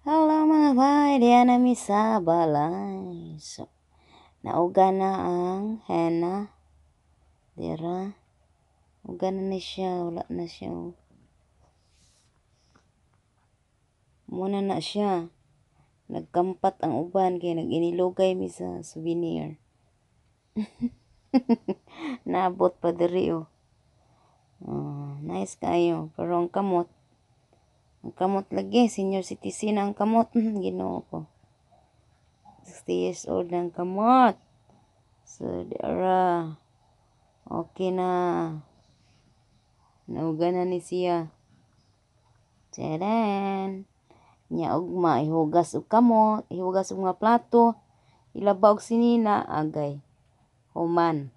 Hello, mga bay, diha na mi sa balay. So, nauga na ang henna. Dira. Uga na ni siya, wala na siya, oh. Muna na siya. Nagkampat ang uban kay nag-inilugay mi sa souvenir. Naabot pa diri, oh. Oh, nice kaayo pero ang kamot lagi, senior citizen ang kamot. Ginoo ko. 60 years old na ang kamot. So, dira. Okay na. Nauga na ni siya. Tcharan! Nya ugma, ihugas og kamot, ihugas og mga plato, ilaba og sinina, agay. Human.